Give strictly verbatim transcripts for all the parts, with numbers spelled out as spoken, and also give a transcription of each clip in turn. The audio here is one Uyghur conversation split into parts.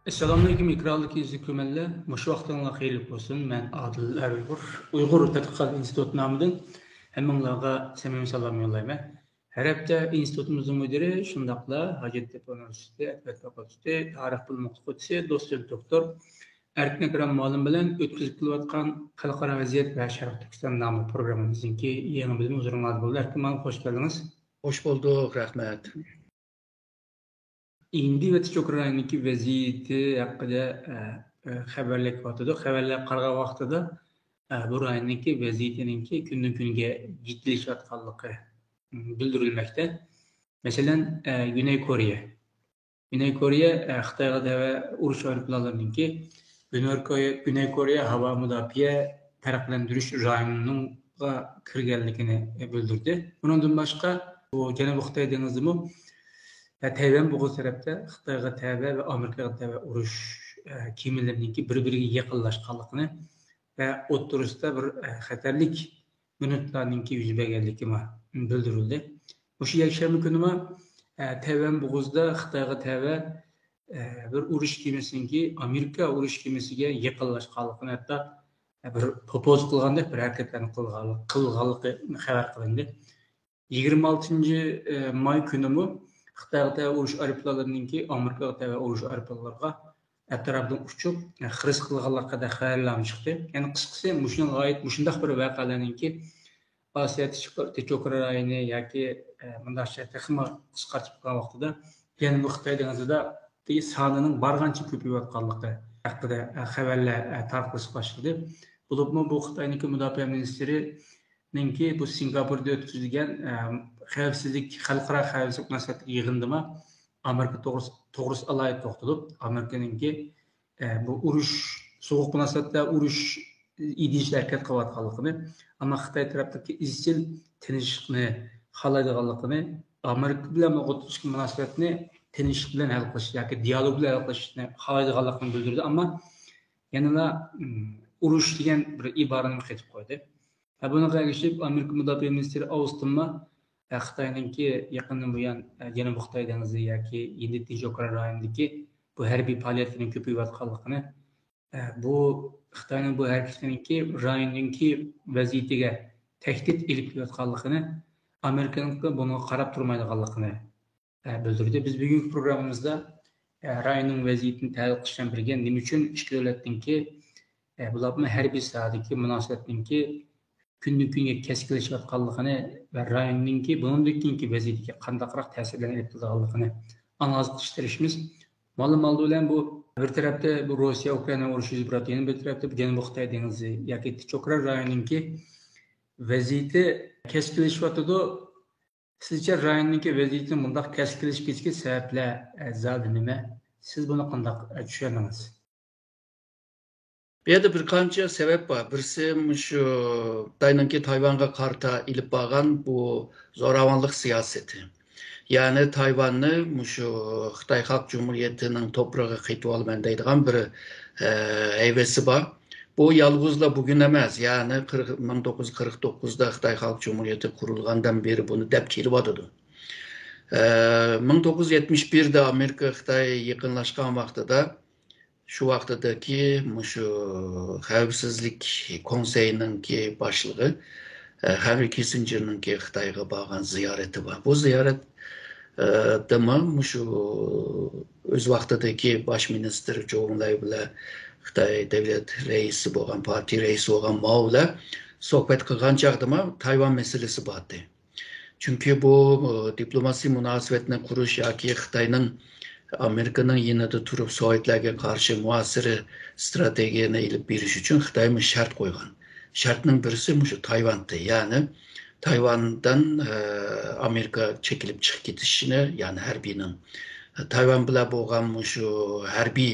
ئەسسالامۇئەلەيكۇم، ئېكرانلىق ئىزلىگۈچىلەر. مۇشۇ ۋاقتىڭلار خەيرلىك بولسۇن. مەن ئادىل ئەر ئۇيغۇر، ئۇيغۇر تەتقىقات ئىنستىتۇتى نامىدىن ھەممىڭلارغا سەمىمىي سالام يوللايمەن. ھەر ھەپتە ئىنستىتۇتىمىزنىڭ مۇدىرى، شۇنداقلا ھاجەتتېپە ئۇنىۋېرسىتېتى ئەدەبىيات فاكۇلتېتى تارىخ بۆلۈمى ئوقۇتقۇچىسى، دوتسېنت دوكتور ئەركىن ئەكرەم مۇئەللىم بىلەن ئۆتكۈزۈپ كېلىۋاتقان خەلقئارا ۋەزىيەت ۋە شەرقىي تۈركىستان ناملىق پروگراممىمىزنىڭكى يېڭى بۆلۈمى ھۇزۇرۇڭلاردا بولدى. ئەركىن مۇئەللىم، خوش كەلدىڭىز. خوش بولدۇق، رەھمەت. ھىندى ۋە تىنچ ئوكيان رايونىدىكى ۋەزىيىتى ھەققىدە، ئە، ئە، خەۋەرلەر كېلىۋاتىدۇ. خەۋەرلەرگە قارىغان ۋاقتىدا، ئە، بۇ رايوننىڭكى ۋەزىيىتىنىڭكى كۈندىن-كۈنگە جىددىيلىشىۋاتقانلىقى، م، بىلدۈرۈلمەكتە. مەسىلەن، ئە، گۈنەي كورېيە. گۈنەي كورېيە، ئە، خىتايغا تەۋە ئۇرۇش ئايروپىلانلىرىنىڭكى گۈنەي كورېيە، گۈنەي كورېيە ھاۋا مۇداپىئە پەرقلەندۈرۈش رايونىغا كىرگەنلىكىنى بىلدۈردى. بۇنىڭدىن باشقا، بۇ جەنۇبىي خىتاي دېڭىزىمۇ، ئە، تەيۋەن بوغۇزى تەرەپتە خىتايغا تەۋە ۋە ئامېرىكىغا تەۋە ئۇرۇش، ئە، كېمىلىرىنىڭكى بىر-بىرىگە يېقىنلاشقانلىقىنى ۋە ئوتتۇرىسىدا بىر، ئە، خەتەرلىك مىنۇتلارنىڭكى يۈز بەرگەنلىكى بىلدۈرۈلدى. مۇشۇ يەكشەنبە كۈنىمۇ، ئە، تەيۋەن بوغۇزىدا خىتايغا تەۋە، ئە، بىر ئۇرۇش كېمىسىنىڭكى ئامېرىكا ئۇرۇش كېمىسىگە يېقىنلاشقانلىقىنى، ھەتتا، ئە، بىر پوپوزا قىلغاندەك بىر ھەرىكەتلەرنى قىلغانلىق-، قىلغانلىقى خەۋەر قىلىندى. يىگىرمە ئالتىنچى ماي كۈنىمۇ خىتايغا تەۋە ئۇرۇش ئايروپىلانلىرىنىڭكى ئامېرىكىغا تەۋە ئۇرۇش ئايروپىلانلىرىغا ئەتراپىدىن ئۇچۇپ، خىرىس قىلغانلىقى ھەققىدە خەۋەرلەرمۇ چىقتى. يەنى قىسقىسى، مۇشۇنىڭغا ئائىت مۇشۇنداق بىر ۋەقەلەرنىڭكى ئاسىيا تىنچ ئوكيان رايونى ياكى، ئە، مۇنداقچە تېخىمۇ قىسقارتىپ قىلغان ۋاقتىدا، يەنە بۇ خىتاي دېڭىزىدا سانىنىڭ بارغانچە كۆپىيىۋاتقانلىقى ھەققىدە، ئە، خەۋەرلەر، ئە، تارقىلىشقا باشلىدى. بولۇپمۇ بۇ خىتاينىڭكى مۇداپىئە مىنىستىرىنىڭكى بۇ سىنگاپوردا ئۆتكۈزۈلگەن، ئە، خەۋپسىزلىك، خەلقئارا خەۋپسىزلىك مۇناسىۋەتلىك يىغىنىدىمۇ ئامېرىكا توغرىسى، توغرىسى ئالاھىدە توختىلىپ، ئامېرىكىنىڭكى، ئە، بۇ ئۇرۇش، سوغۇق مۇناسىۋەتلەر ئۇرۇش ئىدىيىسىدە ھەرىكەت قىلىۋاتقانلىقىنى، ئەمما خىتاي تەرەپتىكى ئىزچىل تىنچلىقنى خالايدىغانلىقىنى، ئامېرىكا بىلەن بولغان مۇناسىۋەتنى تىنچلىق بىلەن ھەل قىلىش ياكى دىيالوگ بىلەن ھەل قىلىشنى خالايدىغانلىقىنى بىلدۈردى. ئەمما يەنىلا، ئۇم، ئۇرۇش دېگەن بىر ئىبارىنى قېتىپ قويدى. ھە، بۇنىڭغا ئەگىشىپ، ئامېرىكا مۇداپىئە مىنىستىرى ئاۋستىنمۇ، ئە، خىتاينىڭكى يېقىندىن بۇيان، ئە، جەنۇبىي خىتاي دېڭىزى ياكى ھىندى تىنچ ئوكيان رايونىدىكى بۇ ھەربىي پائالىيەتلىرىنىڭ كۆپىيىۋاتقانلىقىنى، ئە، بۇ خىتاينىڭ بۇ ھەرىكىتىنىڭكى رايوننىڭكى ۋەزىيىتىگە تەھدىت ئېلىپ كېلىۋاتقانلىقىنى، ئامېرىكىنىڭ بۇنىڭغا قاراپ تۇرمايدىغانلىقىنى، ئە، بىلدۈردى. بىز بۈگۈنكى پروگراممىمىزدا، ئە، رايوننىڭ ۋەزىيىتىنى تەھلىل قىلىش بىلەن بىرگە، نېمە ئۈچۈن ئىككى دۆلەتنىڭكى، ئە، بولۇپمۇ ھەربىي ساھەدىكى مۇناسىۋەتنىڭكى كۈندىن كۈنگە كەسكىنلىشىۋاتقانلىقىنى ۋە رايوننىڭكى بۇنىڭدىن كېيىنكى ۋەزىيىتىگە قانداقراق تەسىرلەرنى ئېلىپ كېلىدىغانلىقىنى ئانالىز قىلىشقا تىرىشىمىز. مالىم ئالدى بىلەن بۇ بىر تەرەپتە بۇ روسىيە ئۇكرائىنا ئۇرۇشى يۈز بېرىۋاتىدۇ، يەنە بىر تەرەپتە بۇ جەنۇبىي خىتاي دېڭىزى ياكى تىنچ ئوكيان رايونىنىڭكى ۋەزىيىتى كەسكىنلىشىۋاتىدۇ. سىزچە رايوننىڭكى ۋەزىيىتىنىڭ مۇنداق كەسكىنلىشىپ كېتىشىگە سەۋەبلەر، ئە، زادى نېمە؟ سىز بۇنى قانداق، ئە، چۈشەندىڭىز؟ بۇ يەردە بىر قانچە سەۋەب بار. بىرسى، مۇشۇ خىتاينىڭكى تايۋانغا قارىتا ئېلىپ بارغان بۇ زوراۋانلىق سىياسىتى. يەنى تايۋاننى مۇشۇ خىتاي خەلق جۇمھۇرىيىتىنىڭ توپرىقىغا قېتىۋالىمەن دەيدىغان بىر، ئە، ھەۋىسى بار. بۇ يالغۇزلا بۈگۈن ئەمەس، يەنى قىرىق، مىڭ توققۇز يۈز قىرىق توققۇزدا خىتاي خەلق جۇمھۇرىيىتى قۇرۇلغاندىن بېرى بۇنى دەپ كېلىۋاتىدۇ. ئە، مىڭ توققۇز يۈز يەتمىش بىردە ئامېرىكا خىتاي يېقىنلاشقان ۋاقتىدا، شۇ ۋاقتىدىكى مۇشۇ خەۋپسىزلىك كونسېيىنىڭكى باشلىقى، ئە، خەنرى كىسسىنجېرنىڭكى خىتايغا بارغان زىيارىتى بار. بۇ زىيارەت، ئە، دىمۇ مۇشۇ ئۆز ۋاقتىدىكى باش مىنىستىر جوۋېن لەي بىلەن خىتاي دۆلەت رەئىسى بولغان، پارتىيە رەئىسى بولغان ماۋ بىلەن سۆھبەت قىلغان چاغدىمۇ تايۋان مەسىلىسى بارتى. چۈنكى بۇ، ئە، دىپلوماسىي مۇناسىۋەتنى قۇرۇش ياكى خىتاينىڭ ئامېرىكىنىڭ يېنىدا تۇرۇپ سوۋېتلارغا قارشى مۇئاسىر ئىستراتېگىيەنى ئېلىپ بېرىش ئۈچۈن خىتايمۇ شەرت قويغان. شەرتنىڭ بىرسى مۇشۇ تايۋانتى. يەنى تايۋاندىن، ئە، ئامېرىكا چېكىلىپ چىقىپ كېتىشىنى، يەنى ھەربىينىڭ. تايۋان بىلەن بولغان مۇشۇ ھەربىي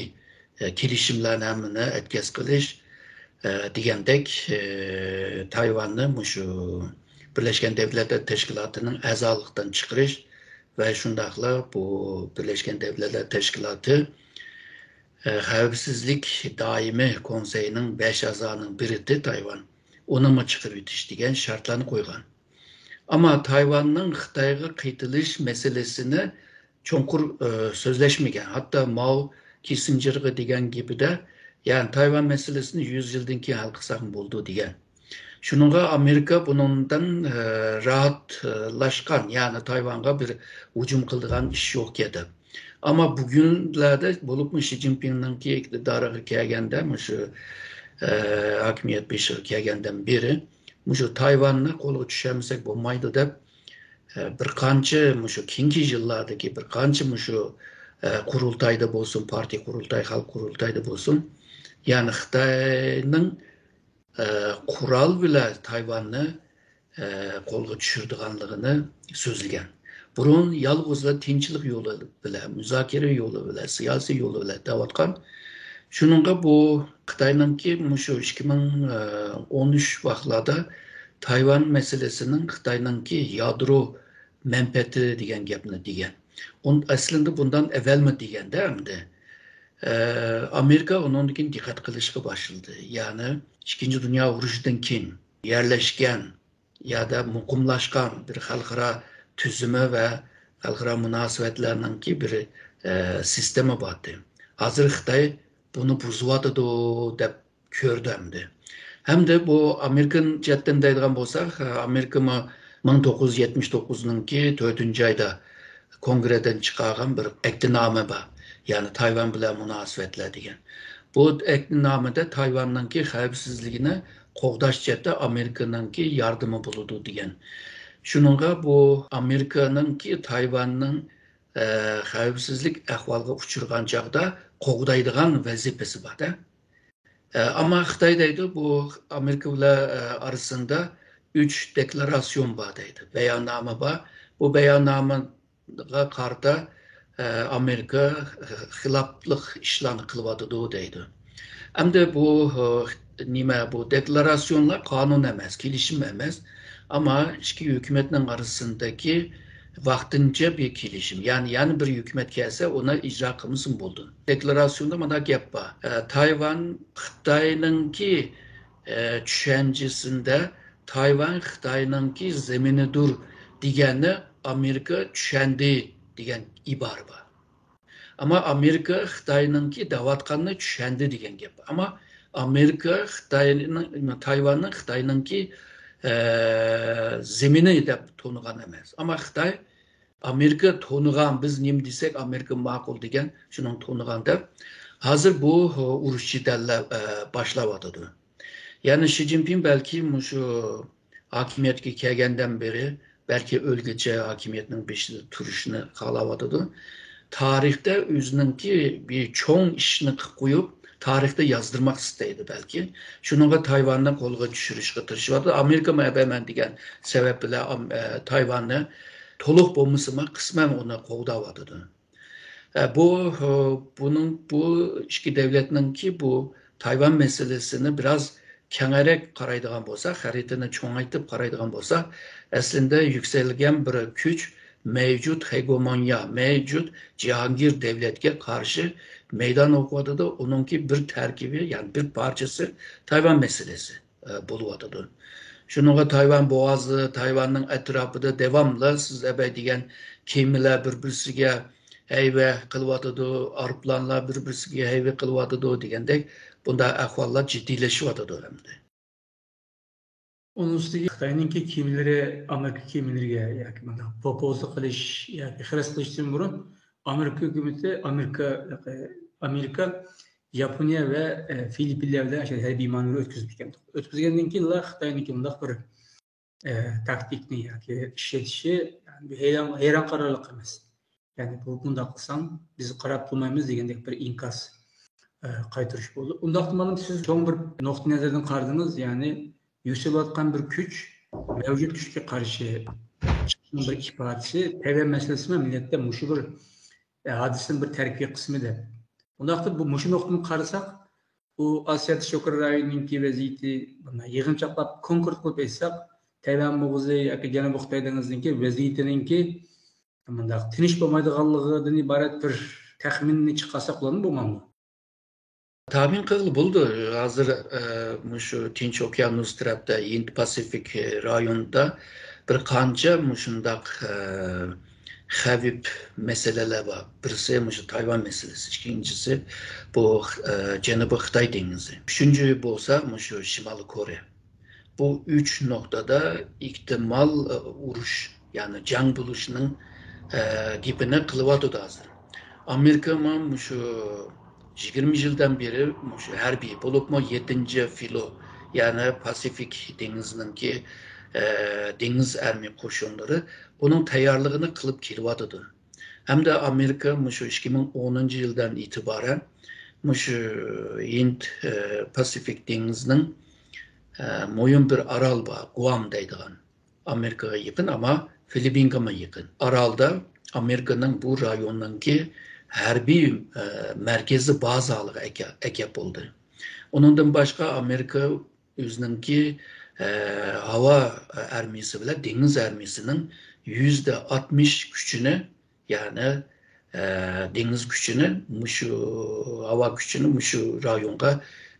ئە، كېلىشىملەرنى ھەممىنى ئەتكەس قىلىش، ئە، دېگەندەك، ئە، تايۋاننى مۇشۇ بىرلەشكەن دەۋلەتلەر تەشكىلاتىنىڭ ئەزالىقىدىن چىقىرىش ۋە شۇنداقلا بۇ بىرلەشكەن دەۋلەتلەر تەشكىلاتى، ئە، خەۋپسىزلىك دائىمىي كونسېيىنىڭ بەش ئەزانىڭ بىرىدى تايۋان. ئۇنىمۇ چىقىرىۋېتىش دېگەن شەرتلەرنى قويغان. ئەمما تايۋاننىڭ خىتايغا قېتىلىش مەسىلىسىنى چوڭقۇر، ئە، سۆزلەشمىگەن. ھەتتا ماۋ كىسسىنجېرغا دېگەن گېپىدە، يەنى تايۋان مەسىلىسىنى يۈز يىلدىن كېيىن ھەل قىلساقمۇ بولىدۇ دېگەن. شۇنىڭغا ئامېرىكا بۇنىڭدىن، ئە، راھەتلەشكەن، يەنى تايۋانغا بىر ھۇجۇم قىلىدىغان ئىش يوقكەن دەپ. ئەمما بۈگۈنلەردە، بولۇپمۇ شى جىنپىڭنىڭكى ئىقتىدارىغا كەلگەندە، مۇشۇ، ئە، ھاكىمىيەت بېشىغا كەلگەندىن بېرى، مۇشۇ تايۋاننى قولغا چۈشۈرمىسەك بولمايدۇ دەپ، ئە، بىر قانچە مۇشۇ كېيىنكى يىللاردىكى بىر قانچە مۇشۇ، ئە، قۇرۇلتايدا بولسۇن، پارتىيە قۇرۇلتاي، خەلق قۇرۇلتايدا بولسۇن، يەنى خىتاينىڭ، ئە، قورال بىلەن تايۋاننى، ئە، قولغا چۈشۈرىدىغانلىقىنى سۆزلىگەن. بۇرۇن يالغۇزلا تىنچلىق يولى بىلەن، مۇزاكىرە يولى بىلەن، سىياسىي يولى بىلەن دەۋاتقان. شۇنىڭغا بۇ خىتاينىڭكى مۇشۇ ئىككى مىڭ ئون ئۈچ ۋاقىتلاردا تايۋان مەسىلىسىنىڭ خىتاينىڭكى يادرو مەنپەئەتى دېگەن گەپنى دېگەن. ئۇن-، ئەسلىندە بۇندان ئەۋەلمۇ دېگەندە ئەمدى، ئە، ئامېرىكا ئۇنىڭدىن كېيىن دىققەت قىلىشقا باشلىدى. يەنى ئىككىنچى دۇنيا ئۇرۇشىدىن كېيىن يەرلەشكەن يادا مۇقىملاشقان بىر خەلقئارا تۈزۈمى ۋە خەلقئارا مۇناسىۋەتلەرنىڭكى بىر، ئە، سىستېما بار ئىدى. ھازىر خىتاي بۇنى بۇزۇۋاتىدۇ دەپ كۆردى ئەمدى. ھەمدە بۇ ئامېرىكىنى جەھەتتىن دەيدىغان بولساق، ئامېرىكىمۇ مىڭ توققۇز يۈز يەتمىش توققۇزنىڭكى تۆتىنچى ئايدا كونگرېدىن چىقارغان بىر ئەھدىنامە بار. يەنى تايۋان بىلەن مۇناسىۋەتلەر دېگەن. بۇ ئەھدىنامىدە تايۋاننىڭكى خەۋپسىزلىكىنى قوغداش جەھەتتە ئامېرىكىنىڭكى ياردىمى بولىدۇ دېگەن. شۇنىڭغا بۇ ئامېرىكىنىڭكى تايۋاننىڭ، ئە، خەۋپسىزلىك ئەھۋالغا ئۇچرىغان چاغدا قوغدايدىغان ۋەزىپىسى بار-دە. ئە، ئەمما خىتاي دەيدۇ، بۇ ئامېرىكا بىلەن، ئە، ئارىسىندا ئۈچ دېكلاراتسىيون بار دەيدۇ، باياننامە بار. بۇ باياننامىغا قارىتا، ئە، ئامېرىكا خىلاپلىق ئىشلارنى قىلىۋاتىدۇ دەيدۇ. ئەمدى بۇ، ئە، نېمە، بۇ دېكلاراتسىيونلار قانۇن ئەمەس، كېلىشىم ئەمەس. ئەمما ئىككى ھۆكۈمەتنىڭ ئارىسىندىكى ۋاقتىنچە بىر كېلىشىم. يەنى، يەنە بىر ھۆكۈمەت كەلسە، ئۇنى ئىجرا قىلمىسىمۇ بولىدۇ. دېكلاراتسىيوندا مانا گەپ بار. ئە، تايۋان خىتاينىڭكى، ئە، چۈشەنچىسىندە تايۋان خىتاينىڭكى زېمىنىدۇر دېگەننى ئامېرىكا چۈشەندى دېگەن ئىبارە بار. ئەمما ئامېرىكا خىتاينىڭكى دەۋاتقاننى چۈشەندى دېگەن گەپ. ئەمما ئامېرىكا خىتاينىڭ، تايۋاننى خىتاينىڭكى، ئە، زېمىنى دەپ تونۇغان ئەمەس. ئەمما خىتاي ئامېرىكا تونۇغان، بىز نېمە دېسەك ئامېرىكا ماقۇل دېگەن، شۇنىڭ تونۇغان دەپ، ھازىر بۇ، ئۇرۇش جېدەللەر، ئە، باشلاۋاتىدۇ. يەنى شى جىنپىڭ بەلكى مۇشۇ ھاكىمىيەتكە كەلگەندىن بېرى، بەلكى ئۆلگىچە ھاكىمىيەتنىڭ بېشىدا تۇرۇشنى خالاۋاتىدۇ. تارىختا ئۆزىنىڭكى بىر چوڭ ئىشنى قىلىپ قويۇپ، تارىختا يازدۇرماق ئىستەيدۇ بەلكى. شۇنىڭغا تايۋاننى قولغا چۈشۈرۈشكە تىرىشىۋاتىدۇ. ئامېرىكىمۇ ئەبەمەن دېگەن سەۋەب بىلەن ئام-، ئە، تايۋاننى تولۇق بولمىسىمۇ قىسمەن ئۇنى قوغداۋاتىدۇ. ئە، بۇ، ئە، بۇنىڭ، بۇ ئىككى دۆلەتنىڭكى بۇ تايۋان مەسىلىسىنى بىراز كەڭرەك قارايدىغان بولساق، خەرىتىنى چوڭايتىپ قارايدىغان بولساق، ئەسلىندە يۈكسەلگەن بىر كۈچ مەۋجۇت خېگېمونىيە، مەۋجۇت جاھانگىر دۆلەتكە قارشى مەيدان ئوقۇۋاتىدۇ. ئۇنىڭكى بىر تەركىبى، يەنى بىر پارچىسى تايۋان مەسىلىسى، ئە، بولۇۋاتىدۇ. شۇنىڭغا تايۋان بوغازى، تايۋاننىڭ ئەتراپىدا داۋاملىق سىز ئەبەي دېگەن كېمىلەر بىر-بىرسىگە ھەيۋە قىلىۋاتىدۇ، ئايروپىلانلار بىر-بىرسىگە ھەيۋە قىلىۋاتىدۇ دېگەندەك بۇنداق ئەھۋاللار جىددىيلىشىۋاتىدۇ ئەمدى. ئۇنىڭ ئۈستىگە خىتاينىڭكى كېمىلىرى ئامېرىكا كېمىلىرىگە ياكى مۇنداق پوپوزا قىلىش ياكى خىرىس قىلىشتىن بۇرۇن ئامېرىكا ھۆكۈمىتى، ئامېرىكا، ئامېرىكا ياپونىيە ۋە، ئە، فىلىپپىنلار بىلەن شۇ ھەربىي مانېۋىر ئۆتكۈزۈپتىكەن. ئۆتكۈزگەندىن كېيىنلا خىتاينىڭكى مۇنداق بىر، ئە، تاكتىكنى ياكى ئىشلىتىشى، يەنى، بىر ھەيران، ھەيران قالارلىق ئەمەس. يەنى، بۇ، بۇنداق قىلساڭ بىز قاراپ تۇرمايمىز دېگەندەك بىر ئىنكاس، ئە، قايتۇرۇش بولدى. ئۇنداقتا مانا سىز چوڭ بىر نۇقتىئى نەزەردىن قارىدىڭىز، يەنى يۈكسىلىۋاتقان بىر كۈچ مەۋجۇت كۈچكە قارشى چىقىشنىڭ بىر ئىپادىسى. تەيۋەن مەسىلىسىمۇ ئەمەلىيەتتە مۇشۇ بىر، ئە، ھادىسىنىڭ بىر تەركىبىي قىسمى دەپ. بۇنداقتا بۇ، مۇشۇ نۇقتىدىن قارىساق، بۇ ئاسىيا تىنچ ئوكيان رايونىنىڭكى ۋەزىيىتى، بۇنداق يىغىنچاقلاپ كونكرېت قىلىپ ئېيتساق، تەيۋەن بوغۇزى ياكى جەنۇبىي خىتاي دېڭىزىنىڭكى ۋەزىيىتىنىڭكى مۇنداق تىنچ بولمايدىغانلىقىدىن ئىبارەت بىر تەخمىننى چىقارساق بولامدۇ، بولمامدۇ؟ تەخمىن قىلغىلى بولىدۇ. ھازىر، ئە، مۇشۇ تىنچ ئوكيانۇس تەرەپتە، ھىند پاسىفىك رايونىدا بىر قانچە مۇشۇنداق، ئە، خەۋپ مەسىلىلەر بار. بىرسى مۇشۇ تايۋان مەسىلىسى، ئىككىنچىسى بۇ، ئە، جەنۇبىي خىتاي دېڭىزى. ئۈچىنچى بولسا مۇشۇ شىمالىي كورېيە. بۇ ئۈچ نۇقتىدا ئېھتىمال، ئە، ئۇرۇش، يەنى جەڭ بولۇشنىڭ، ئە، گېپىنى قىلىۋاتىدۇ ھازىر. ئامېرىكىمۇ مۇشۇ يىگىرمە يىلدىن بېرى مۇشۇ ھەربىي، بولۇپمۇ يەتتىنچى فلوت، يەنى پاسىفىك دېڭىزىنىڭكى، ئە، دېڭىز ئارمىيە قوشۇنلىرى بۇنىڭ تەييارلىقىنى قىلىپ كېلىۋاتىدۇ. ھەمدە ئامېرىكا مۇشۇ ئىككى مىڭ ئونىنچى يىلدىن ئېتىبارەن مۇشۇ ھىند، ئە، پاسىفىك دېڭىزىنىڭ، ئە، مۇھىم بىر ئارال بار، گۇئام دەيدىغان. ئامېرىكىغا يېقىن، ئەمما فىلىپپىنغىمۇ يېقىن. ئارالدا ئامېرىكىنىڭ بۇ رايوننىڭكى ھەربىي، ئە، مەركىزىي بازالىقى ئەكە-، ئەكەپ بولدى. ئۇنىڭدىن باشقا ئامېرىكا ئۆزىنىڭكى، ئە، ھاۋا ئارمىيىسى بىلەن دېڭىز ئارمىيىسىنىڭ يۈزدە ئاتمىش كۈچىنى، يەنى، ئە، دېڭىز كۈچىنى، مۇشۇ ھاۋا كۈچىنى مۇشۇ رايونغا،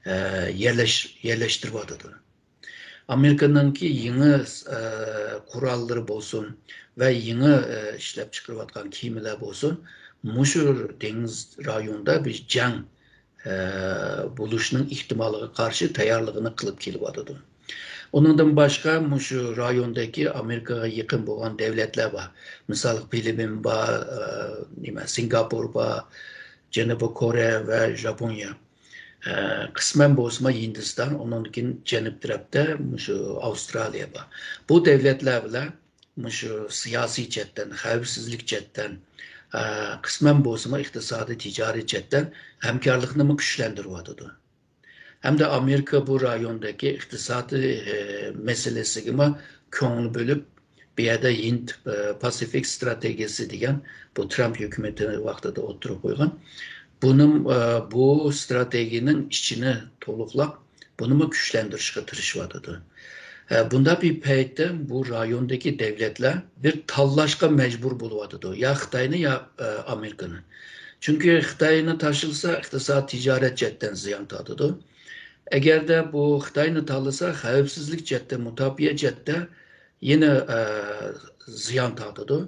ئە، يەرلەش-، يەرلەشتۈرۈۋاتىدۇ. ئامېرىكىنىڭكى يېڭى، ئە، قوراللىرى بولسۇن ۋە يېڭى، ئە، ئىشلەپ چىقىرىۋاتقان كېمىلەر بولسۇن، مۇشۇ دېڭىز رايونىدا بىر جەڭ، ئە، بولۇشنىڭ ئېھتىمالىغا قارشى تەييارلىقىنى قىلىپ كېلىۋاتىدۇ. ئۇنىڭدىن باشقا مۇشۇ رايوندىكى ئامېرىكىغا يېقىن بولغان دۆلەتلەر بار. مىسالغا، فىلىپپىن بار، ئە، نېمە، سىنگاپور بار، جەنۇبىي كورېيە ۋە ژاپونىيە. ئە، قىسمەن بولسىمۇ ھىندىستان، ئۇنىڭدىن كېيىن جەنۇب تەرەپتە مۇشۇ ئاۋسترالىيە بار. بۇ دۆلەتلەر بىلەن مۇشۇ سىياسىي جەھەتتىن، خەۋپسىزلىك جەھەتتىن، ئە، قىسمەن بولسىمۇ ئىقتىسادىي، تىجارىي جەھەتتىن ھەمكارلىقنىمۇ كۈچلەندۈرۈۋاتىدۇ. ھەمدە ئامېرىكا بۇ رايوندىكى ئىقتىسادىي، ئە، مەسىلىسىگىمۇ كۆڭۈل بۆلۈپ، بۇ يەردە ھىند، ئە، پاسىفىك ئىستراتېگىيىسى دېگەن بۇ ترامپ ھۆكۈمىتى ۋاقتىدا ئوتتۇرىغا قويغان. بۇنىڭ، ئە، بۇ ئىستراتېگىيىنىڭ ئىچىنى تولۇقلاپ، بۇنىمۇ كۈچلەندۈرۈشكە تىرىشىۋاتىدۇ. ئە، بۇنداق بىر پەيتتە بۇ رايوندىكى دۆلەتلەر بىر تاللاشقا مەجبۇر بولۇۋاتىدۇ. يا خىتاينى، يا، ئە، ئامېرىكىنى. چۈنكى خىتاينى تاشلىسا، ئىقتىساد، تىجارەت جەھەتتىن زىيان تارتىدۇ. ئەگەردە بۇ خىتاينى تاللىسا، خەۋپسىزلىك جەھەتتە، مۇداپىئە جەھەتتە يەنە، ئە، زىيان تارتىدۇ.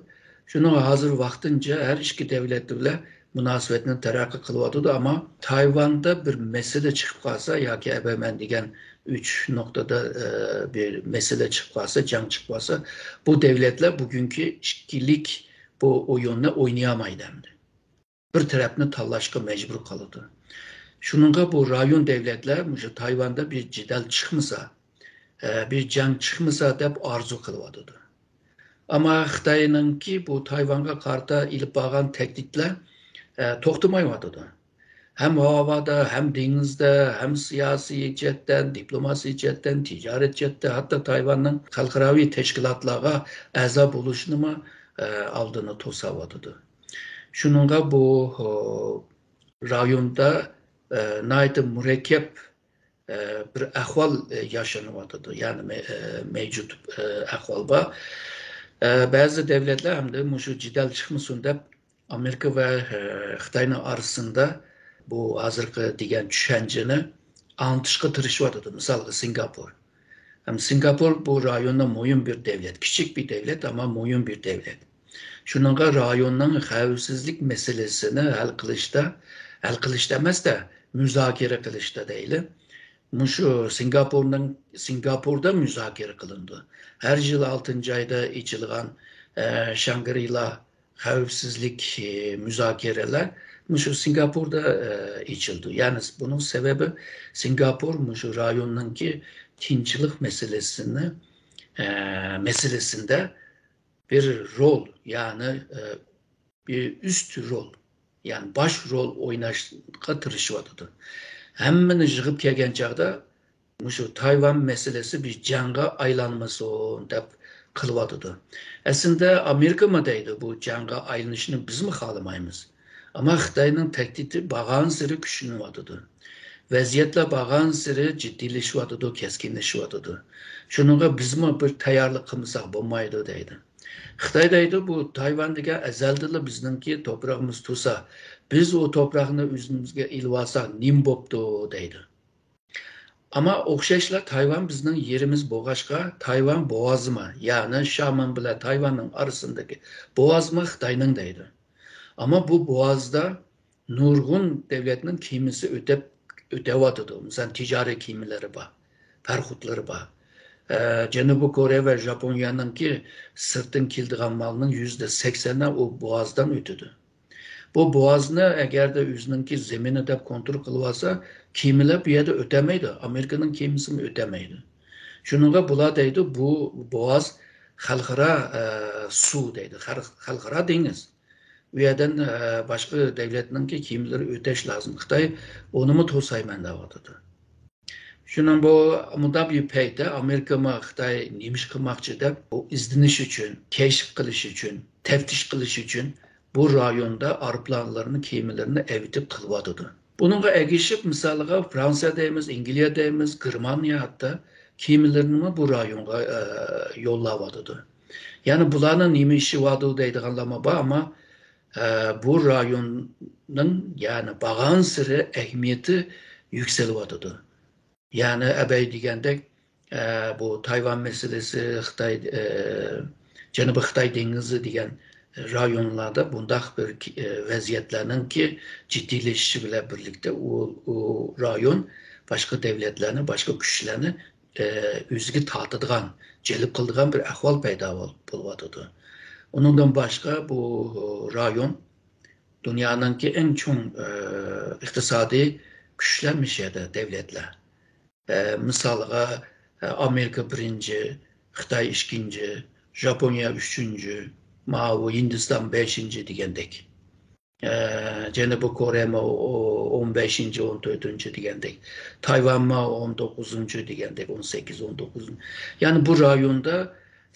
شۇنىڭ ھازىر ۋاقتىنچە ھەر ئىككى دۆلەت بىلەن مۇناسىۋەتنى تەرەققىي قىلىۋاتىدۇ، ئەمما تايۋاندا بىر مەسىلە چىقىپ قالسا ياكى ئەبەمەن دېگەن ئۈچ نۇقتىدا، ئە، بىر مەسىلە چىقىپ قالسا، جەڭ چىقىپ قالسا، بۇ دۆلەتلەر بۈگۈنكى ئىككىلىك بۇ ئويۇننى ئوينىيالمايدۇ ئەمدى. بىر تەرەپنى تاللاشقا مەجبۇر قالىدۇ. شۇنىڭغا بۇ رايون دۆلەتلەر مۇشۇ تايۋاندا بىر جېدەل چىقمىسا، ئە، بىر جەڭ چىقمىسا دەپ ئارزۇ قىلىۋاتىدۇ. ئەمما خىتاينىڭكى بۇ تايۋانغا قارىتا ئېلىپ بارغان تەھدىتلەر، ئە، توختىمايۋاتىدۇ. ھەم ھاۋادا، ھەم دېڭىزدا، ھەم سىياسىي جەھەتتىن، دىپلوماسىيە جەھەتتىن، تىجارەت جەھەتتىن، ھەتتا تايۋاننىڭ خەلقئاراۋى تەشكىلاتلارغا ئەزا بولۇشىنىمۇ، ئە، ئالدىنى توساۋاتىدۇ. شۇنىڭغا بۇ، ئۇ، رايوندا، ئە، ناھايىتى مۇرەككەپ، ئە، بىر ئەھۋال، ئە، ياشىنىۋاتىدۇ. يەنى مە-، ئە، مەۋجۇت، ئە، ئەھۋال بار. ئە، بەزى دۆلەتلەر ئەمدى مۇشۇ جېدەل چىقمىسۇن دەپ، ئامېرىكا ۋە، ئە، خىتاينىڭ ئارىسىندا بۇ ھازىرقى دېگەن چۈشەنچىنى ئاڭلىتىشقا تىرىشىۋاتىدۇ. مىسالغا، سىنگاپور. ھەم سىنگاپور بۇ رايوندا مۇھىم بىر دۆلەت، كىچىك بىر دۆلەت، ئەمما مۇھىم بىر دۆلەت. شۇنىڭغا رايوننىڭ خەۋپسىزلىك مەسىلىسىنى ھەل قىلىشتا، ھەل قىلىشتا ئەمەستە، مۇزاكىرە قىلىشتا دەيلى. مۇشۇ سىنگاپورنىڭ، سىنگاپوردا مۇزاكىرە قىلىنىدۇ. ھەر يىل ئالتىنچى ئايدا ئېچىلغان، ئە، شانگرىلا خەۋپسىزلىك، ئە، مۇزاكىرىلەر مۇشۇ سىنگاپوردا، ئە، ئېچىلىدۇ. يەنى بۇنىڭ سەۋەبى سىنگاپور مۇشۇ رايوننىڭكى تىنچلىق مەسىلىسىنى، ئە، مەسىلىسىندە بىر رول، يەنى، ئە، بىر ئۈست رول، يەنى باش رول ئويناشقا تىرىشىۋاتىدۇ. ھەممىنى يىغىپ كەلگەن چاغدا مۇشۇ تايۋان مەسىلىسى بىر جەڭگە ئايلانمىسۇن دەپ قىلىۋاتىدۇ. ئەسلىدە ئامېرىكىمۇ دەيدۇ، بۇ جەڭگە ئايلىنىشنى بىزمۇ خالىمايمىز. ئەمما خىتاينىڭ تەھدىتى بارغانسېرى كۈچلىنىۋاتىدۇ. ۋەزىيەتلەر بارغانسېرى جىددىيلىشىۋاتىدۇ، كەسكىنلىشىۋاتىدۇ. شۇنىڭغا بىزمۇ بىر تەييارلىق قىلمىساق بولمايدۇ دەيدۇ. خىتاي دەيدۇ، بۇ تايۋان دېگەن ئەزەلدىنلا بىزنىڭكى توپرىقىمىز تۇرسا، بىز ئۇ توپراقنى ئۆزىمىزگە ئېلىۋالساق نېمە بوپتۇ دەيدۇ. ئەمما ئوخشاشلا تايۋان بىزنىڭ يېرىمىز بولغاچقا، تايۋان بوغازىمۇ، يەنى شامېن بىلەن تايۋاننىڭ ئارىسىدىكى بوغازمۇ خىتاينىڭ دەيدۇ. ئەمما بۇ بوغازدا نۇرغۇن دۆلەتنىڭ كېمىسى ئۆتەپ، ئۆتەۋاتىدۇ. مىسال، تىجارەت كېمىلىرى بار، پاراخوتلىرى بار. ئە، جەنۇبىي كورېيە ۋە ياپونىيەنىڭكى سىرتتىن كېلىدىغان مالنىڭ يۈزدە سەكسەنى ئۇ بوغازدىن ئۆتىدۇ. بۇ بوغازنى ئەگەردە ئۆزىنىڭكى زېمىنى دەپ كونترول قىلىۋالسا، كېمىلەر بۇ يەردە ئۆتەلمەيدۇ، ئامېرىكىنىڭ كېمىسىمۇ ئۆتەلمەيدۇ. شۇنىڭغا بۇلار دەيدۇ، بۇ بوغاز خەلقئارا، ئە، سۇ دەيدۇ، خەل-، خەلقئارا دېڭىز. ئۇ يەردىن، ئە، باشقا دۆلەتنىڭكى كېمىلىرى ئۆتەش لازىم. خىتاي ئۇنىمۇ توسايمەن دەۋاتىدۇ. شۇنىڭ بۇ مۇنداق بىر پەيتتە ئامېرىكىمۇ خىتاي نېمە ئىش قىلماقچى دەپ، بۇ ئىزدىنىش ئۈچۈن، كەشىپ قىلىش ئۈچۈن، تەپتىش قىلىش ئۈچۈن بۇ رايوندا ئايروپىلانلىرىنى، كېمىلىرىنى ئەۋېتىپ قىلىۋاتىدۇ. بۇنىڭغا ئەگىشىپ، مىسالىغا، فرانسىيە دەيمىز، ئەنگلىيە دەيمىز، گېرمانىيە ھەتتا كېمىلىرىنىمۇ بۇ رايونغا، ئە، يوللاۋاتىدۇ. يەنى بۇلارنىڭ نېمە ئىشى بارىدۇ دەيدىغانلارمۇ بار، ئەمما، ئە، بۇ رايوننىڭ، يەنى بارغانسېرى ئەھمىيىتى يۈكسىلىۋاتىدۇ. يەنى ئەبەي دېگەندەك، ئە، بۇ تايۋان مەسىلىسى، خىتاي، ئە، جەنۇبىي خىتاي دېڭىزى دېگەن رايونلاردا بۇنداق بىر، ئە، ۋەزىيەتلەرنىڭكى جىددىيلىشىشى بىلەن بىرلىكتە ئۇ، ئۇ رايون باشقا دۆلەتلەرنى، باشقا كۈچلەرنى، ئە، ئۆزىگە تارتىدىغان، جەلپ قىلىدىغان بىر ئەھۋال پەيدا بول-، بولۇۋاتىدۇ. ئۇنىڭدىن باشقا بۇ رايون دۇنيانىڭكى ئەڭ چوڭ، ئە، ئىقتىسادىي كۈچلەر مۇشۇ يەردە دۆلەتلەر. ئە، مىسالغا، ئە، ئامېرىكا بىرىنچى، خىتاي ئىككىنچى، ياپونىيە ئۈچىنچى، ماۋۇ ھىندىستان بەشىنچى دېگەندەك. ئە، جەنۇبىي كورېيەمۇ ئون بەشىنچى، ئون تۆتىنچى دېگەندەك. تايۋانمۇ ئون توققۇزىنچى دېگەندەك، ئون سەككىز، ئون توققۇزىنچى. يەنى بۇ رايوندا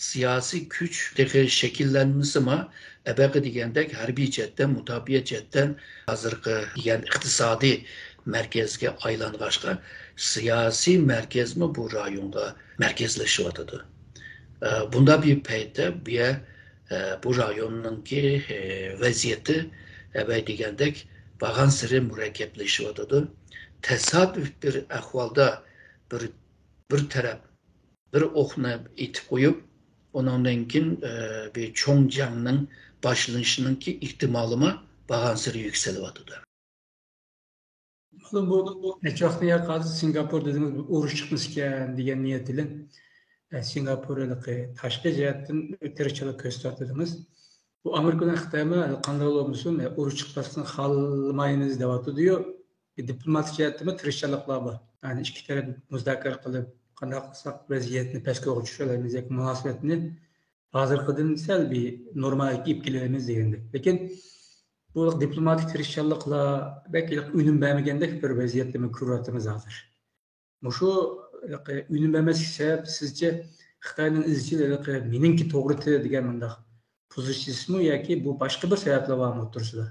سىياسىي كۈچ تېخى شەكىللەنمىسىمۇ، ئەبەقە دېگەندەك ھەربىي جەھەتتىن، مۇداپىئە جەھەتتىن ھازىرقى دېگەن ئىقتىسادىي مەركەزگە ئايلانغاچقا، سىياسىي مەركەزمۇ بۇ رايونغا مەركەزلىشىۋاتىدۇ. ئە، بۇنداق بىر پەيتتە بۇ يەر، ئە، بۇ رايوننىڭكى، ئە، ۋەزىيىتى ئەبەي دېگەندەك بارغانسېرى مۇرەككەپلىشىۋاتىدۇ. تاسادىپ بىر ئەھۋالدا بىر، بىر تەرەپ بىر ئوقنى ئېتىپ قويۇپ، ئۇنىڭدىن كېيىن، ئە، بىر چوڭ جەڭنىڭ باشلىنىشىنىڭكى ئېھتىمالىمۇ بارغانسېرى يۈكسىلىۋاتىدۇ. مەلۇم، بۇ نەچچە ۋاقىتتىن ياقى ھازىر سىنگاپور دېدىڭىز، بىر ئۇرۇش چىقمىسىكەن دېگەن نىيەت بىلەن، ئە، سىنگاپور ھېلىقى تاشقى جەھەتتىن تىرىشچانلىق كۆرسىتىۋاتىدىڭىز. بۇ ئامېرىكا بىلەن خىتايمۇ ھېلى قانداق بولمىسۇن، ئە، ئۇرۇش چىقماسلىقىنى خالىمايمىز دەۋاتىدۇ-يۇ. دىپلوماتىك جەھەتتىمۇ تىرىشچانلىقلار بار. يەنى ئىككى تەرەپ مۇزاكىرە قىلىپ، قانداق قىلساق ۋەزىيەتنى پەسكويغا چۈشۈرەلەيمىز ياكى مۇناسىۋەتنى ھازىرقىدىن سەل بىر نورمالغا ئېلىپ كېلەلەيمىز دېگەندەك. لېكىن بۇ دىپلوماتىك تىرىشچانلىقلار بەك ئۈنۈم بەرمىگەندەك بىر ۋەزىيەتتىمۇ كۆرۈۋاتىمىز ھازىر. مۇشۇ ئۈنۈم بەرمەسلىك سەۋەبى سىزچە خىتاينىڭ ئىزچىل ھېلىقى مېنىڭكى توغرىتى دېگەن مۇنداق پوزىتسىيىسىمۇ ياكى بۇ باشقا بىر سەۋەبلەر بارمۇ ئوتتۇرىسىدا؟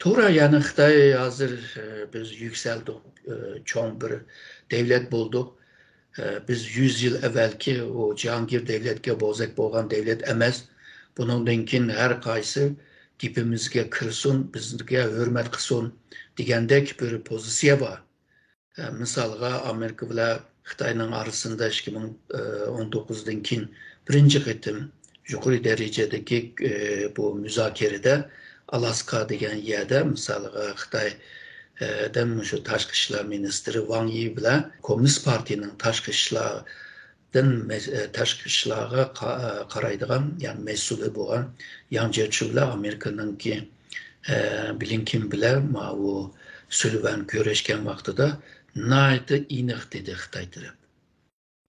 توغرا، يەنى خىتاي ھازىر، ئە، بىز يۈكسەلدۇق، ئە، چوڭ بىر دەۋلەت بولدۇق. ئە، بىز يۈز يىل ئەۋۋەلكى ئۇ جاھانگىر دەۋلەتكە بوزەك بولغان دەۋلەت ئەمەس. بۇنىڭدىن كېيىن ھەر قايسى گېپىمىزگە كىرسۇن، بىزگە ھۆرمەت قىلسۇن دېگەندەك بىر پوزىتسىيە بار. ئە، مىسالغا، ئامېرىكا بىلەن خىتاينىڭ ئارىسىدا ئىككى مىڭ ئون توققۇزدىن كېيىن بىرىنچى قېتىم يۇقىرى دەرىجىدىكى، ئە، بۇ مۇزاكىرىدە ئالاسكا دېگەن يەردە، مىسالغا، خىتاي، ئە، دىن مۇشۇ تاشقى ئىشلار مىنىستىرى ۋاڭ يى بىلەن كوممۇنىست پارتىيىنىڭ تاشقى ئىشلار دىن مەس-، ئە، تاشقى ئىشلارغا قا-، ئە، قارايدىغان، يەنى مەسئۇلى بولغان ياڭ جيېچى بىلەن ئامېرىكىنىڭكى، ئە، بلىنكېن بىلەن ماۋۇ سۈلىۋان كۆرۈشكەن ۋاقتىدا ناھايىتى ئېنىق دېدى خىتاي تەرەپ.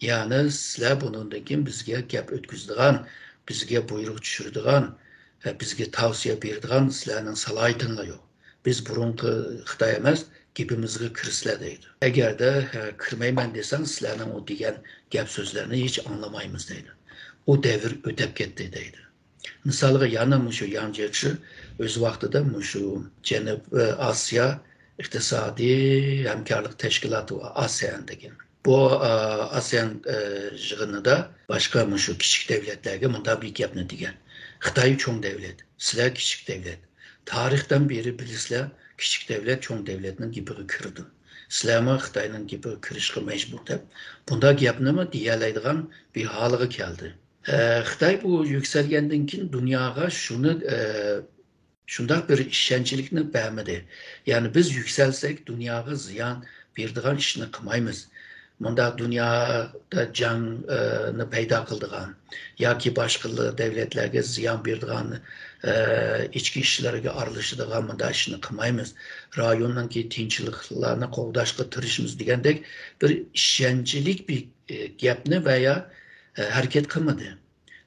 يەنى سىلەر بۇنىڭدىن كېيىن بىزگە گەپ ئۆتكۈزىدىغان، بىزگە بۇيرۇق چۈشۈرىدىغان، ئە، بىزگە تاۋسىيە بېرىدىغان سىلەرنىڭ سالاھىيىتىڭلار يوق. بىز بۇرۇنقى خىتاي ئەمەس، گېپىمىزگە كىرىسىلەر دەيدۇ. ئەگەردە، ھە، كىرمەيمەن دېسەڭ، سىلەرنىڭ ئۇ دېگەن گەپ سۆزلەرنى ھېچ ئاڭلىمايمىز دەيدۇ. ئۇ دەۋر ئۆتەپ كەتتى دەيدۇ. مىسالغا، يەنە مۇشۇ ياڭ جيېچى ئۆز ۋاقتىدا مۇشۇ جەنۇبىي ئاسىيا ئىقتىسادىي ھەمكارلىق تەشكىلاتى، ئاسېئان دېگەن. بۇ، ئا، ئاسېئان، ئە، يىغىنىدا باشقا مۇشۇ كىچىك دەۋلەتلەرگە مۇنداق بىر گەپنى دېگەن. خىتاي چوڭ دەۋلەت، سىلەر كىچىك دەۋلەت. تارىختىن بېرى بىلىسىلەر، كىچىك دەۋلەت چوڭ دەۋلەتنىڭ گېپىگە كىرىدۇ. سىلەرمۇ خىتاينىڭ گېپىگە كىرىشقا مەجبۇر دەپ، بۇنداق گەپنىمۇ دېيەلەيدىغان بىر ھالىغا كەلدى. ئە، خىتاي بۇ يۈكسەلگەندىن كېيىن دۇنياغا شۇنى، ئە، شۇنداق بىر ئىشەنچلىكنى بەرمىدى. يەنى بىز يۈكسەلسەك، دۇنياغا زىيان بېرىدىغان ئىشنى قىلمايمىز. مۇنداق دۇنيادا جەڭنى پەيدا قىلىدىغان ياكى باشقا دەۋلەتلەرگە زىيان بېرىدىغان، ئە، ئىچكى ئىشلارغا ئارىلىشىدىغان مۇنداق ئىشنى قىلمايمىز. رايوننىڭكى تىنچلىقلارنى قوغداشقا تىرىشىمىز دېگەندەك بىر ئىشەنچلىك بىر، ئە، گەپنى ۋە يا، ئە، ھەرىكەت قىلمىدى.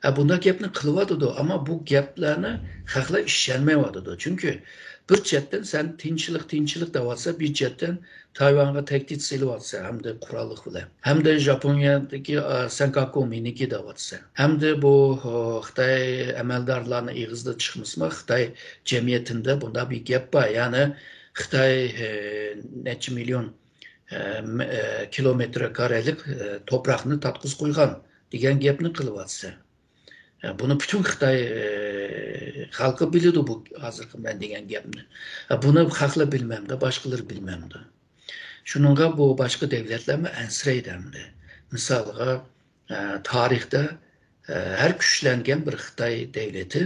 ھە، بۇنداق گەپنى قىلىۋاتىدۇ، ئەمما بۇ گەپلەرنى خەقلەر ئىشەنمەيۋاتىدۇ. چۈنكى بىر چەتتىن سەن تىنچلىق، تىنچلىق دەۋاتسا، بىر چەتتىن تايۋانغا تەھدىت سېلىۋاتىسەن ھەمدە قوراللىق بىلەن. ھەمدە ژاپونىيەدىكى، ئا، سەنكاكۇ مېنىكى دەۋاتىسەن. ھەمدە بۇ، ئو، خىتاي ئەمەلدارلارنىڭ ئېغىزىدا چىقمىسىمۇ، خىتاي جەمئىيىتىندە بۇنداق بىر گەپ بار. يەنى خىتاي، ئە، نەچچە مىليون، ئە، م-، ئە، كىلومېتىر كارەلىك، ئە، توپراقنى تارتقۇزۇپ قويغان دېگەن گەپنى قىلىۋاتىسەن. ئە، بۇنى پۈتۈن خىتاي، ئە، خەلقى بىلىدۇ بۇ ھازىرقى مەن دېگەن گەپنى. ئە، بۇنى خەقلەر بىلمەمدۇ، باشقىلار بىلمەمدۇ؟ شۇنىڭغا بۇ باشقا دەۋلەتلەرمۇ ئەنسىرەيدۇ ئەمدى. مىسالغا، ئە، تارىختا، ئە، ھەر كۈچلەنگەن بىر خىتاي دەۋلىتى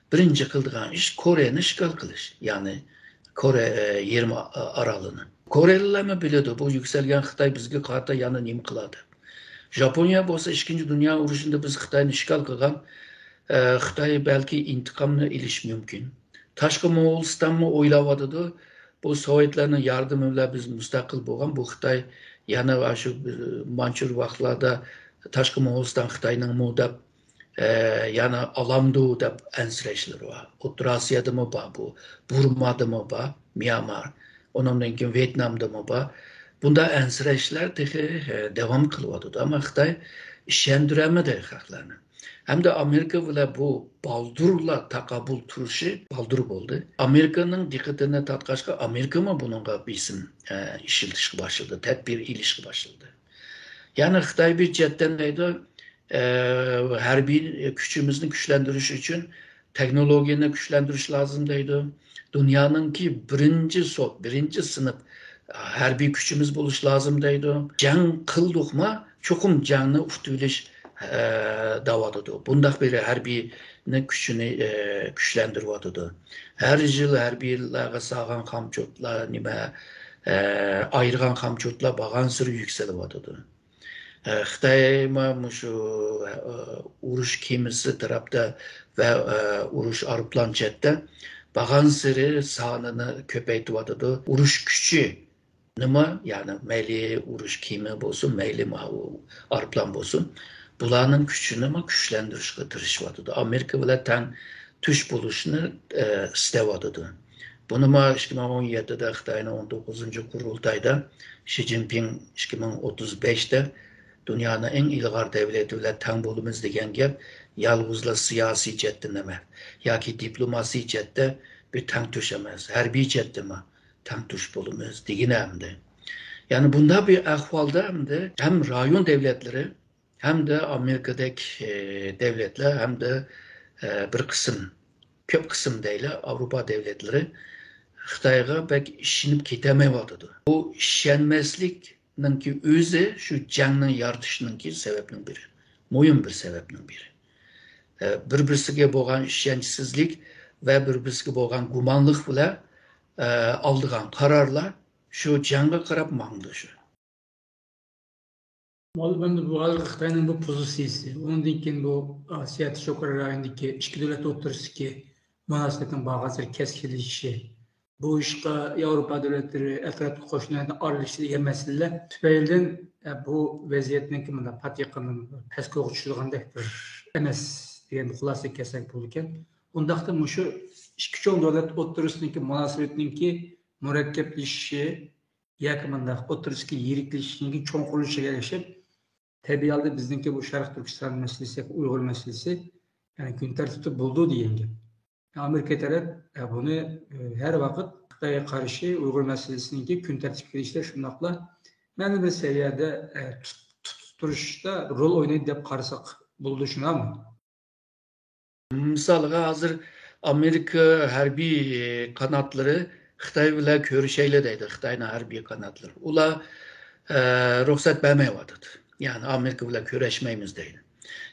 بىرىنچى قىلىدىغان ئىش كورېيەنى ئىشغال قىلىش. يەنى كورېيە، ئە، يېرىم ئا-، ئارالىنى. كورېيەلىلەرمۇ بىلىدۇ، بۇ يۈكسەلگەن خىتاي بىزگە قارىتا يەنە نېمە قىلار دەپ. ژاپونىيە بولسا ئىككىنچى دۇنيا ئۇرۇشىدا بىز خىتاينى ئىشغال قىلغان، ئە، خىتاي بەلكى ئىنتىقامنى ئېلىشى مۇمكىن. تاشقى موغۇلىستانمۇ ئويلاۋاتىدۇ، بۇ سوۋېتلارنىڭ ياردىمى بىلەن بىز مۇستەقىل بولغان، بۇ خىتاي يەنە شۇ، ئە، مانچۇر ۋاقىتلاردا تاشقى موغۇلىستان خىتاينىڭمۇ دەپ، ئە، يەنە ئالامدۇ دەپ ئەنسىرەشلىرى بار. ئوتتۇرا ئاسىيادىمۇ بار بۇ، بۇرمادىمۇ بار، ميانمار، ئۇنىڭدىن كېيىن ۋيېتنامدىمۇ بار. بۇنداق ئەنسىرەشلەر تېخى، ئە، داۋام قىلىۋاتىدۇ. ئەمما خىتاي ئىشەندۈرەلمىدى خەقلەرنى. ھەمدە ئامېرىكا بىلەن بۇ بالدۇرلا تاقابىل تۇرۇشى بالدۇر بولدى. ئامېرىكىنىڭ دىققىتىنى تارتقاچقا، ئامېرىكىمۇ بۇنىڭغا بېسىم، ئە، ئىشلىتىشكە باشلىدى، تەدبىر ئېلىشكە باشلىدى. يەنى خىتاي بىر چەتتىن دەيدۇ، ئە، ھەربىي كۈچىمىزنى كۈچلەندۈرۈش ئۈچۈن تېخنولوگىيەنى كۈچلەندۈرۈش لازىم دەيدۇ. دۇنيانىڭكى بىرىنچى سوت، بىرىنچى سىنىپ ھەربىي كۈچىمىز بولۇش لازىم دەيدۇ. جەڭ قىلدۇقما، چوقۇم جەڭنى ئۇتۇۋېلىش، ئە، دەۋاتىدۇ. بۇنداق بىر ھەربىينى كۈچىنى، ئە، كۈچلەندۈرۈۋاتىدۇ. ھەر يىل ھەربىيلەرگە سالغان خامچوتلار، نېمە، ئە، ئايرىغان خامچوتلار بارغانسېرى يۈكسىلىۋاتىدۇ. ئە، خىتايمۇ مۇشۇ، ئە، ئۇرۇش كېمىسى تەرەپتە ۋە، ئە، ئۇرۇش ئايروپىلان جەھەتتە بارغانسېرى سانىنى كۆپەيتىۋاتىدۇ. ئۇرۇش كۈچى نېمە، يەنى مەيلى ئۇرۇش كېمە بولسۇن، مەيلى ماۋۇ ئايروپىلان بولسۇن، بۇلارنىڭ كۈچىنىمۇ كۈچلەندۈرۈشكە تىرىشىۋاتىدۇ. ئامېرىكا بىلەن تەڭ تۇش بولۇشنى، ئە، ئىستەۋاتىدۇ. بۇنىمۇ ئىككى مىڭ ئون يەتتىدە خىتاينىڭ ئون توققۇزىنچى قۇرۇلتايدا شى جىنپىڭ ئىككى مىڭ ئوتتۇز بەشتە دۇنيانىڭ ئەڭ ئىلغار دەۋلىتى بىلەن تەڭ بولىمىز دېگەن گەپ يالغۇزلا سىياسىي جەھەتتىن ئەمەس، ياكى دىپلوماسىي جەھەتتە بىر تەڭتۇش ئەمەس، ھەربىي جەھەتتىمۇ تەڭتۇش بولىمىز دېگىنى ئەمدى. يەنى بۇنداق بىر ئەھۋالدا ئەمدى ھەم رايون دەۋلەتلىرى، ھەمدە ئامېرىكىدەك، ئى، دەۋلەتلەر، ھەمدە، ئى، بىر قىسىم، كۆپ قىسىم دەيلى، ئاۋروپا دەۋلەتلىرى خىتايغا بەك ئىشىنىپ كېتەلمەيۋاتىدۇ. بۇ ئىشەنمەسلىكنىڭكى ئۆزى شۇ جەڭنى يارىتىشنىڭكى سەۋەبنىڭ بىرى، مۇھىم بىر سەۋەبنىڭ بىرى. ئى، بىر-بىرسىگە بولغان ئىشەنچسىزلىك ۋە بىر-بىرسىگە بولغان گۇمانلىق بىلەن، ئى، ئالىدىغان قارارلار شۇ جەڭگە قاراپ ماڭىدۇ شۇ. مۇئەللىم، ئەمدى بۇ ھازىرقى خىتاينىڭ بۇ پوزىتسىيىسى، ئۇنىڭدىن كېيىن بۇ ئاسىيا تىنچ ئوكيان رايونىدىكى ئىككى دۆلەت ئوتتۇرىسىدىكى مۇناسىۋەتنىڭ بارغانسېرى كەسكىنلىشىشى، بۇ ئىشقا ياۋروپا دۆلەتلىرى، ئەتراپتىكى قوشنىلارنىڭ ئارىلىشىشى دېگەن مەسىلىلەر تۈپەيلىدىن، ئە، بۇ ۋەزىيەتنىڭكى مۇنداق پات يېقىندىن پەسكويغا چۈشىدىغاندەك بىر ئەمەس دېگەن خۇلاسىگە كەلسەك بولىدىكەن. ئۇنداقتا مۇشۇ ئىككى چوڭ دۆلەت ئوتتۇرىسىدىكى مۇناسىۋەتنىڭكى مۇرەككەپلىشىشى، ياكى مۇنداق ئوتتۇرىسىدىكى يىرىكلىشىشنىڭكى چوڭقۇرلىشىشىغا ئەگىشىپ، تەبىئىي ھالدا بىزنىڭكى بۇ شەرقىي تۈركىستان مەسىلىسى ياكى ئۇيغۇر مەسىلىسى، يەنى كۈن تەرتىپتە بولىدۇ دېگەن گەپ. ئامېرىكا تەرەپ، ئە، بۇنى، ئە، ھەر ۋاقىت خىتايغا قارشى ئۇيغۇر مەسىلىسىنىڭكى كۈن تەرتىپكە كېلىشىدە شۇنداقلا مەلۇم بىر سەۋىيەدە، ئە، تۇت-، تۇتۇپ تۇرۇشتا رول ئوينايدۇ دەپ قارىساق بولىدۇ، شۇنداقمۇ؟ مىسالغا، ھازىر ئامېرىكا ھەربىي قاناتلىرى خىتاي بىلەن كۆرۈشەيلى دەيدۇ خىتاينىڭ ھەربىي قاناتلىرى. ئۇلار، ئە، رۇخسەت بەرمەيۋاتىدۇ. يەنى ئامېرىكا بىلەن كۆرۈشمەيمىز دەيدۇ.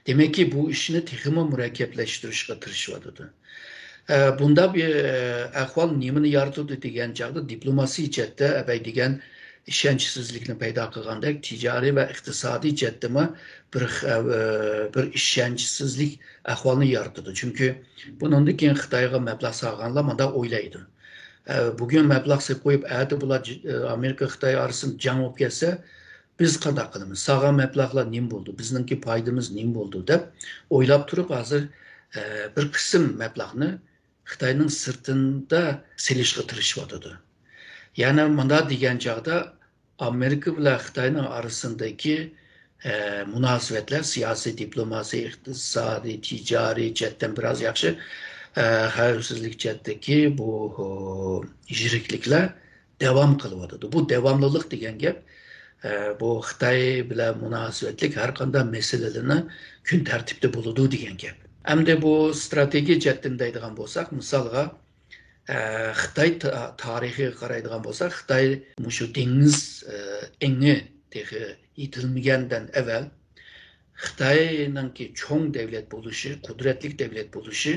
دېمەككى، بۇ ئىشنى تېخىمۇ مۇرەككەپلەشتۈرۈشكە تىرىشىۋاتىدۇ. ئە، بۇنداق بىر، ئە، ئەھۋال نېمىنى يارىتىدۇ دېگەن چاغدا، دىپلوماسىي جەھەتتە ئەبەي دېگەن ئىشەنچسىزلىكنى پەيدا قىلغاندەك، تىجارىي ۋە ئىقتىسادىي جەھەتتىمۇ بىر خ-، ئە، بىر ئىشەنچسىزلىك ئەھۋالنى يارىتىدۇ. چۈنكى بۇنىڭدىن كېيىن خىتايغا مەبلەغ سالغانلار مۇنداق ئويلايدۇ. ئە، بۈگۈن مەبلەغ سېلىپ قويۇپ، ئەتە بۇلار ج-، ئە، ئامېرىكا خىتاي ئارىسىدا جەڭ بولۇپ كەتسە، بىز قانداق قىلىمىز؟ سالغان مەبلەغلەر نېمە بولىدۇ؟ بىزنىڭكى پايدىمىز نېمە بولىدۇ؟ دەپ ئويلاپ تۇرۇپ، ھازىر، ئە، بىر قىسىم مەبلەغنى خىتاينىڭ سىرتىدا سېلىشقا تىرىشىۋاتىدۇ. يەنى مۇنداق دېگەن چاغدا، ئامېرىكا بىلەن خىتاينىڭ ئارىسىدىكى، ئە، مۇناسىۋەتلەر سىياسىي، دىپلوماسىي، ئىقتىسادىي، تىجارىي جەھەتتىن بىراز ياخشى، ئە، خەۋپسىزلىك جەھەتتىكى بۇ، ئۇ، يىرىكلىكلەر داۋام قىلىۋاتىدۇ. بۇ داۋاملىق دېگەن گەپ، ئە، بۇ خىتاي بىلەن مۇناسىۋەتلىك ھەر قانداق مەسىلىلەرنى كۈن تەرتىپتە بولىدۇ دېگەن گەپ. ئەمدى بۇ ستراتېگىيە جەھەتتىن دەيدىغان بولساق، مىسالغا، ئە، خىتاي تا-، تارىخىغا قارايدىغان بولساق، خىتاي مۇشۇ دېڭىز، ئە، ئېڭى تېخى يېتىلمىگەندىن ئەۋەل خىتاينىڭكى چوڭ دەۋلەت بولۇشى، قۇدرەتلىك دەۋلەت بولۇشى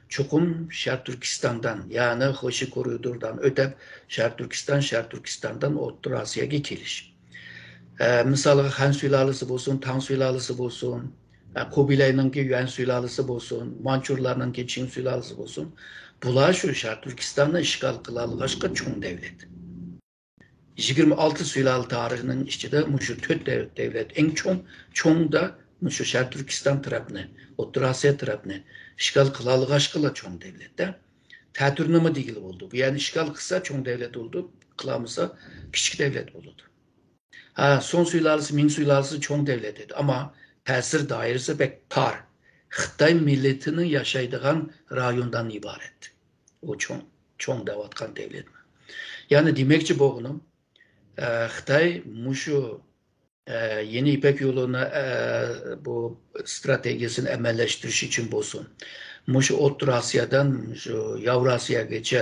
چوقۇم شەرقىي تۈركىستاندىن، يەنى خۇشى كورىدوردىن ئۆتۈپ، شەرقىي تۈركىستان، شەرقىي تۈركىستاندىن ئوتتۇرا ئاسىياغا كېلىش. ئە، مىسالغا، خەن سۇلالىسى بولسۇن، تاڭ سۇلالىسى بولسۇن، ئە، قۇبىلەينىڭكى يۈەن سۇلالىسى بولسۇن، مانچۇرلارنىڭكى چىڭ سۇلالىسى بولسۇن، بۇلار شۇ شەرقىي تۈركىستاننى ئىشغال قىلالىغاچقا چوڭ دەۋلەت. يىگىرمە ئالتە سۇلالە تارىخىنىڭ ئىچىدە مۇشۇ تۆت دەۋ-، دەۋلەت ئەڭ چوڭ، چوڭدا مۇشۇ شەرقىي تۈركىستان تەرەپنى، ئوتتۇرا ئاسىيا تەرەپنى ئىشغال قىلالىغاچقىلا چوڭ دەۋلەتتە. تەتۈرنىمۇ دېگىلى بولىدۇ. بۇ يەرنى ئىشغال قىلسا چوڭ دەۋلەت بولىدۇ، قىلالمىسا كىچىك دەۋلەت بولىدۇ. ھە، سۇڭ سۇلالىسى، مىڭ سۇلالىسى چوڭ دەۋلەت ئىدى، ئەمما تەسىر دائىرىسى بەك تار. خىتاي مىللىتىنىڭ ياشايدىغان رايوندىن ئىبارەت. ئۇ چوڭ، چوڭ دەۋاتقان دەۋلەت. يەنى دېمەكچى بولغىنىم، ئە، خىتاي مۇشۇ، ئە، يېڭى يىپەك يولىنى، ئە، بۇ ستراتېگىيەسىنى ئەمەلىيلەشتۈرۈش ئۈچۈن بولسۇن، مۇشۇ ئوتتۇرا ئاسىيادىن مۇشۇ ياۋراسىياگىچە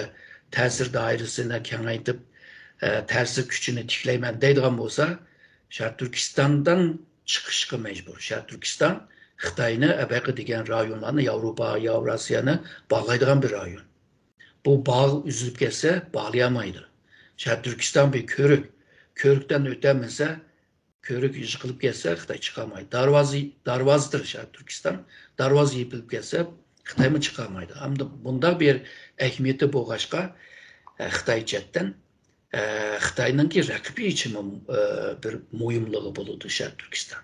تەسىر دائىرىسىنى كېڭەيتىپ، ئە، تەسىر كۈچىنى تىكلەيمەن دەيدىغان بولسا، شەرقىي تۈركىستاندىن چىقىشقا مەجبۇر. شەرقىي تۈركىستان خىتاينى ئەبەقى دېگەن رايونلارنى، ياۋروپا، ياۋراسىيانى باغلايدىغان بىر رايون. بۇ باغ ئۈزۈلۈپ كەتسە، باغلىيالمايدۇ. شەرقىي تۈركىستان بىر كۆۋرۈك. كۆۋرۈكتىن ئۆتەلمىسە، كۆۋرۈك يىقىلىپ كەتسە، خىتاي چىقالمايدۇ. دارۋازا، دارۋازىدۇر شەرقىي تۈركىستان. دارۋازا يېپىلىپ كەتسە، خىتايمۇ چىقالمايدۇ. ئەمدى بۇنداق بىر ئەھمىيىتى بولغاچقا، ئە، خىتاي جەھەتتىن، ئە، خىتاينىڭكى رەقىبى ئۈچۈنمۇ، ئە، بىر مۇھىملىقى بولىدۇ شەرقىي تۈركىستان.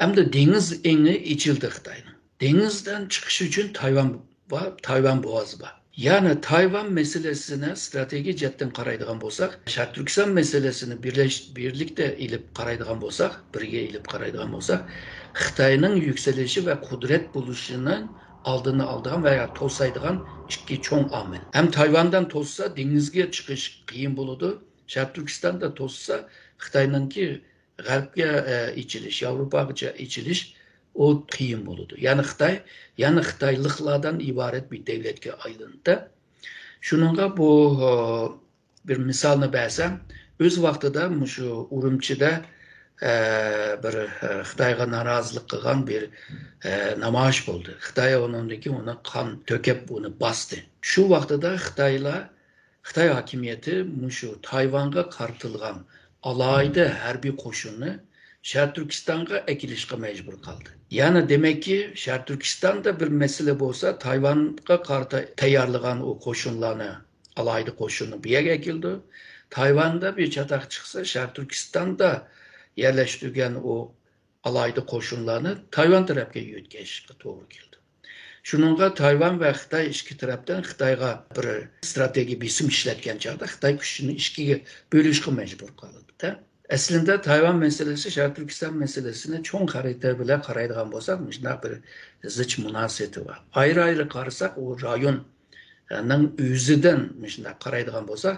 ئەمدى دېڭىز ئېڭى ئېچىلدى خىتاينىڭ. دېڭىزدىن چىقىش ئۈچۈن تايۋان بار، تايۋان بوغازى بار. يەنى تايۋان مەسىلىسىنى ستراتېگىيە جەھەتتىن قارايدىغان بولساق، شەرقىي تۈركىستان مەسىلىسىنى بىرلەش-، بىرلىكتە ئېلىپ قارايدىغان بولساق، بىرگە ئېلىپ قارايدىغان بولساق، خىتاينىڭ يۈكسىلىشى ۋە قۇدرەت بولۇشىنىڭ ئالدىنى ئالىدىغان ۋە توسايدىغان ئىككى چوڭ ئامىل. ھەم تايۋاندىن توسسا، دېڭىزگە چىقىش قىيىن بولىدۇ. شەرقىي تۈركىستاندا توسسا، خىتاينىڭكى غەربكە، ئە، ئېچىلىش، ياۋروپاغىچە ئېچىلىش، ئۇ قىيىن بولىدۇ. يەنى خىتاي، يەنى خىتايلىقلاردىن ئىبارەت بىر دەۋلەتكە ئايلىنىدۇ. شۇنىڭغا بۇ، ئە، بىر مىسالنى بەرسەم، ئۆز ۋاقتىدا مۇشۇ ئۈرۈمچىدە، ئە، بىر، ئە، خىتايغا نارازىلىق قىلغان بىر، ئە، نامايىش بولدى. خىتاي ئۇنىڭدىن كېيىن ئۇنى قان تۆكۈپ، ئۇنى باستى. شۇ ۋاقتىدا خىتايلار، خىتاي ھاكىمىيىتى مۇشۇ تايۋانغا قارىتىلغان ئالاھىدە ھەربىي قوشۇننى شەرقىي تۈركىستانغا ئەكېلىشقا مەجبۇر قالدى. يەنى دېمەككى، شەرقىي تۈركىستاندا بىر مەسىلە بولسا، تايۋانغا قارىتا تەييارلىغان ئۇ قوشۇنلارنى، ئالاھىدە قوشۇننى بۇ يەرگە ئەكېلىدۇ. تايۋاندا بىر چاتاق چىقسا، شەرقىي تۈركىستاندا يەرلەشتۈرگەن ئۇ ئالاھىدە قوشۇنلارنى تايۋان تەرەپكە يۆتكەشكە توغرا كېلىدۇ. شۇنىڭغا تايۋان ۋە خىتاي ئىككى تەرەپتىن خىتايغا بىر ستراتېگىيە بېسىم ئىشلەتكەن چاغدا خىتاي كۈچىنى ئىككىگە بۆلۈشكە مەجبۇر قالىدۇ-دە. ئەسلىندە تايۋان مەسىلىسى شەرقىي تۈركىستان مەسىلىسىنى چوڭ خەرىتە بىلەن قارايدىغان بولساق، مۇشۇنداق بىر زىچ مۇناسىۋىتى بار. ئايرى-ئايرى قارىساق، ئۇ رايوننىڭ ئۆزىدىن مۇشۇنداق قارايدىغان بولساق،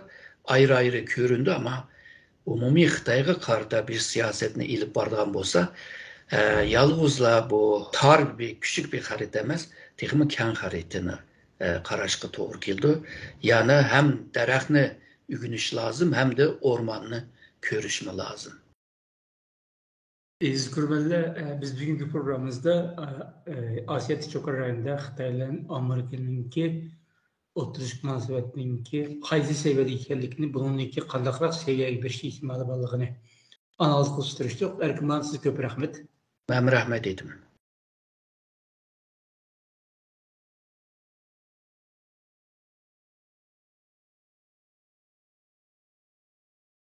ئايرى-ئايرى كۆرۈنىدۇ، ئەمما ئومۇمىي خىتايغا قارىتا بىر سىياسەتنى ئېلىپ بارىدىغان بولسا، ئە، يالغۇزلا بۇ تار بىر، كىچىك بىر خەرىتە ئەمەس، تېخىمۇ كەڭ خەرىتىنى، ئە، قاراشقا توغرا كېلىدۇ. يەنى ھەم دەرەخنى ئۆگىنىش لازىم ھەمدە ئورماننى كۆرۈشمۇ لازىم. ئەزىز كۆرۈرمەنلەر، ئە، بىز بۈگۈنكى پروگراممىمىزدا، ئە، ئاسىيا تىنچ ئوكيان رايونىدا خىتاي بىلەن ئامېرىكىنىڭكى ئوتتۇرىلىشىش مۇناسىۋەتنىڭكى قايسى سەۋىيەدە ئىكەنلىكىنى، بۇنىڭدىكى قانداقراق سەۋىيەگە بېرىش ئېھتىمالى بارلىقىنى ئانالىز قىلىشقا تىرىشتۇق. ئەركىن مۇئەللىم، سىزگە كۆپ رەھمەت. مەن رەھمەت ئېيتىمەن.